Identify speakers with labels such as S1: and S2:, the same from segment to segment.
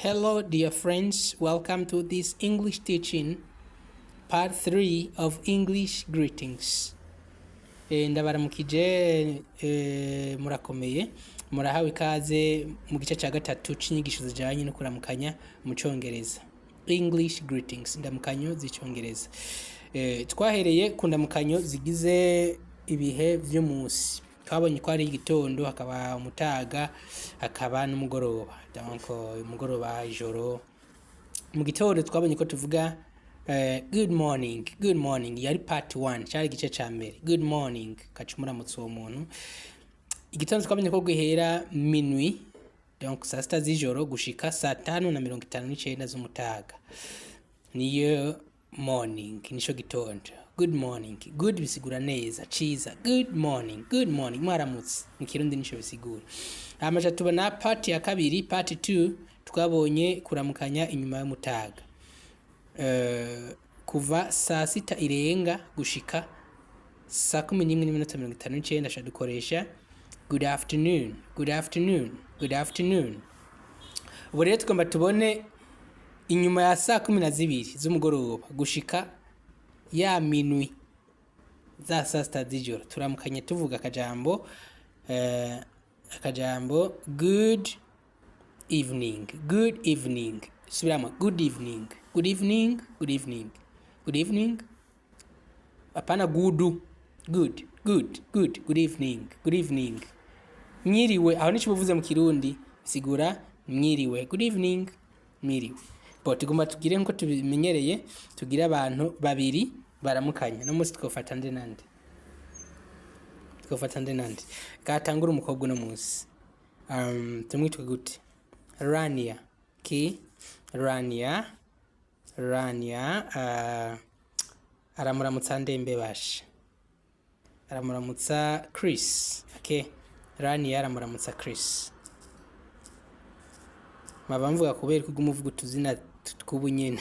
S1: Hello, dear friends. Welcome to this English teaching, part 3 of English greetings. Ndabaramukije, murakomeye, murahawe ikaze mu gice cya gatatu c'inyigisho zijanye no kuramukanya mu Congereza. English greetings, indamukanyo z'Icongereza. Twahereye ku ndamukanyo zigize ibihe vy'umunsi. Twabonye ko ari igitondo, hakaba umutaga, hakaba n'umugoroba. Donc umugoroba, ijoro. Mu gitondo twabonye ko tuvuga good morning. Good morning yari part 1, cyari igice ca mbere. Good morning, kaca umuramutsa uwo muntu. Igitondo twabonye ko guhera minuit, donc saa 6 z'ijoro, gushika saa 5:59 z'umutaga, niyo morning, nico gitondo. Good morning. Good bisigura neza, ciza. Good morning, good morning, mwaramutse mu Kirundi, nico bisigura. Hama ca tubona part ya kabiri, part 2. Twabonye kuramukanya inyuma y'umutaga, kuva saa 6 irenga gushika saa 11:59, ca dukoresha good afternoon, good afternoon, good afternoon. Ubu rero tugomba tubone inyuma ya saa 12 z'umugoroba gushika ya minuit, za saa 6 z'ijoro, turamukanye tuvuga akajambo good evening, good evening. Subiramo: good evening, good evening, good evening, good evening. Hapana good, good, good, good, good evening, good evening, mwiriwe. Aho nico buvuze mu Kirundi, bisigura mwiriwe. Good evening, mwiriwe. Bo tugomba tugire nko tubimenyereye, tugire abantu babiri baramukanya. No munsi twofata nde nande? Twofata nde nande? Gatangura umukobwa uno munsi. Tumwitwe gute? Rania ki Rania. Rania aramuramutsa ndembe basha? Aramuramutsa Chris. Okay, Rania aramuramutsa Chris. Mwaba mvuga kubera ko uguma uvuga utuzina tw'ubu nyene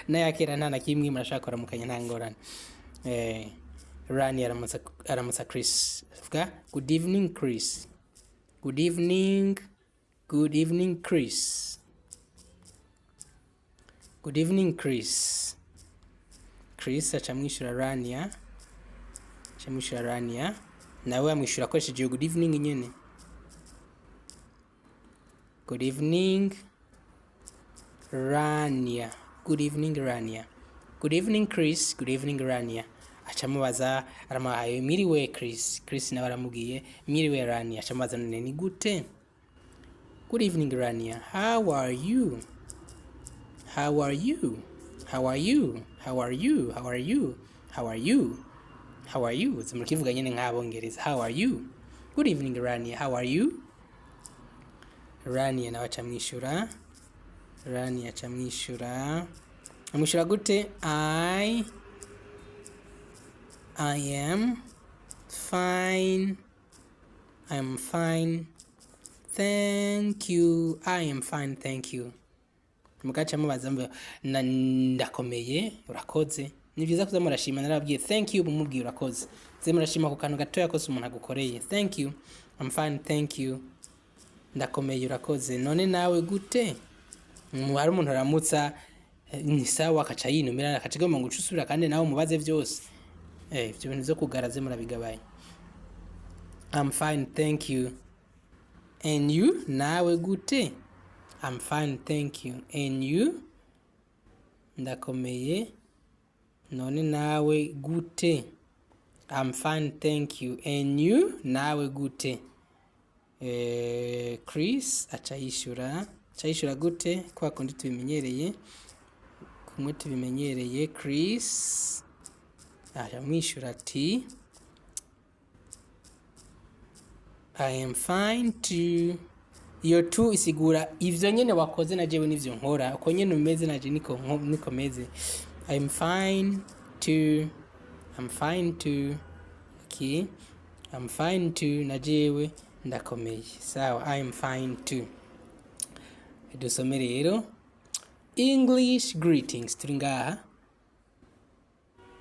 S1: n'ayakera, nta na kimwe. Murashaka kuramukanya, nta ngorane. Rania aramutsa Chris, avuga: "Good evening, Chris. Good evening, good evening, Chris. Good evening, Chris." Chris aca amwishura Rania, aca amwishura Rania, nawe amwishura akoresheje iyo good evening nyene. "Good evening, Rania. Good evening, Rania. Good evening, Chris. Good evening, Rania." Aca amubaza, aramuhaye mwiriwe Chris. Chris nawe aramubwiye mwiriwe Rania. Aca amubaza: "None ni gute?" "Good evening, Rania. How are you? How are you? How are you? How are you? How are you? How are you? How are you?" Murakivuga nyene nk'Abongereza. "How are you? Good evening, Rania. How are you?" Rania nawe aca amwishura. Rania aca amwishura. Amwishura gute? I am fine. I am fine. Thank you. I am fine, thank you." Mugaca mubaza mbe ndakomeye, urakoze. Ni byiza kuza murashima. Narababwiye, thank you mumubwiye urakoze. Ze murashima ku kantu gatoya kose umuntu agukoreye. "Thank you. I'm fine, thank you." Ndakomeye, urakoze. None nawe gute? Hari umuntu aramutsa, ni sawa, akaca yinumira, akaca agomba ngo uce usubira kandi nawe umubaze vyose. Ivyo bintu vyo kugaraze murabigabanya. "I'm fine, thank you. And you?" Nawe gute? "I'm fine, thank you. And you?" Ndakomeye, none nawe gute? "I'm fine, thank you. And you?" Nawe gute? Chris aca yishura. Aca yishura gute? Kwa kundi tubimenyereye, kumwe tubimenyereye. Chris aca amwishura ati: "I am fine too." Iyo too isigura ivyo nyene wakoze na jewe nivyo nkora, uko nyene umeze naje niko meze. "I am fine too. I'm fine too." Okay, "I'm fine too", na jewe ndakomeye. Sawa, "I am fine too." Dusome rero English greetings. Turi ngaha,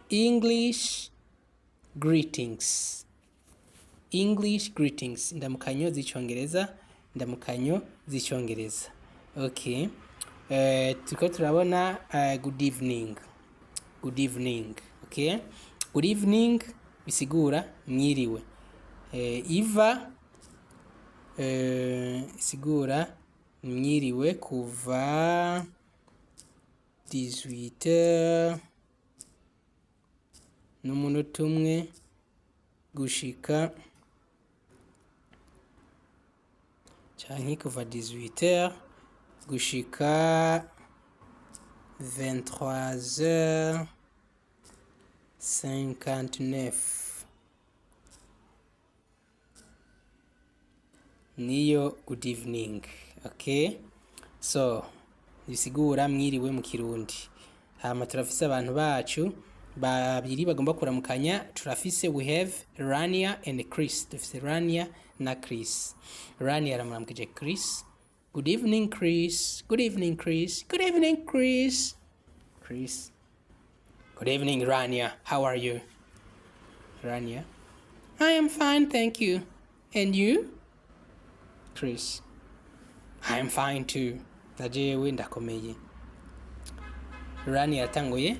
S1: English greetings, English greetings, indamukanyo z'Icongereza, indamukanyo z'Icongereza. Okay, turiko turabona good evening. Good evening. Okay, good evening bisigura mwiriwe. Iva isigura mwiriwe kuva 18 n'umunota umwe gushika, canke kuva 18 gushika 23h59, niyo good evening. Okay, so bisigura mwiriwe mu Kirundi. Hama turafise abantu bacu babiri bagomba kuramukanya. Turafise, we have Rania and Chris. Dufise Rania na Chris. Rania aramuramukije Chris. "Good evening, Chris." "Good evening, Chris." "Good evening, Chris." Chris: "Good evening, Rania. How are you?" Rania: "I am fine, thank you. And you?" Chris: "I am fine too." Na jewe ndakomeye. Rania yatanguye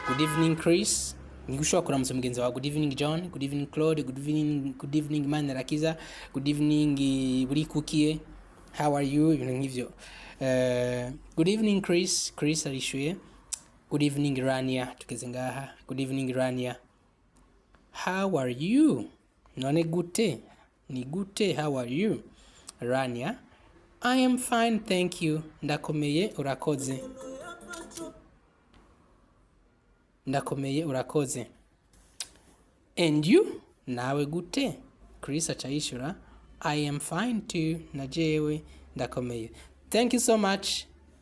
S1: "Good evening, Chris." Niko ushobora kuramutsa mugenzi wawe: "Good evening, John." "Good evening, Claude." "Good evening." "Good evening, Manirakiza." "Good evening, Burikukiye. How are you?" Ibintu nk'ivyo. "Good evening, Chris." Chris arishuye: "Good evening, Rania." Tugeze ngaha. "Good evening, Rania. How are you?" None gute? Ni gute? "How are you?" Rania: "I am fine, thank you." Ndakomeye, urakoze. Ndakomeye, urakoze. "And you?" Nawe gute? Chris aca yishura: "I am fine too." Na jewe ndakomeye. Thank you so much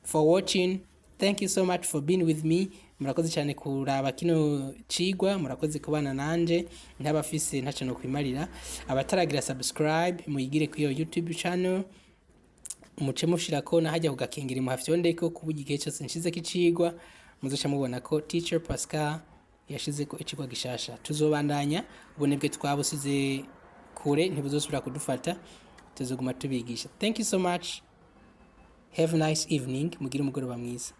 S1: for watching. Thank you so much for being with me. Murakoze cyane kuraba kino cigwa, murakoze kubana nanje. Ntabafise ntaco no kwimarira. Abataragira subscribe, muyigire kuri iyo YouTube channel, muce mushirako na hajya kugakengera, muhafyondeko, kuburyo igihe cyose nshizeko icigwa muzoca mubona ko Teacher Pascal yashizeko icigwa gishasha. Tuzobandanya, ubunebwe twabusize kure, ntibuzosubira kudufata, tuzoguma tubigisha. Thank you so much. Have a nice evening. Mugire umugoroba mwiza.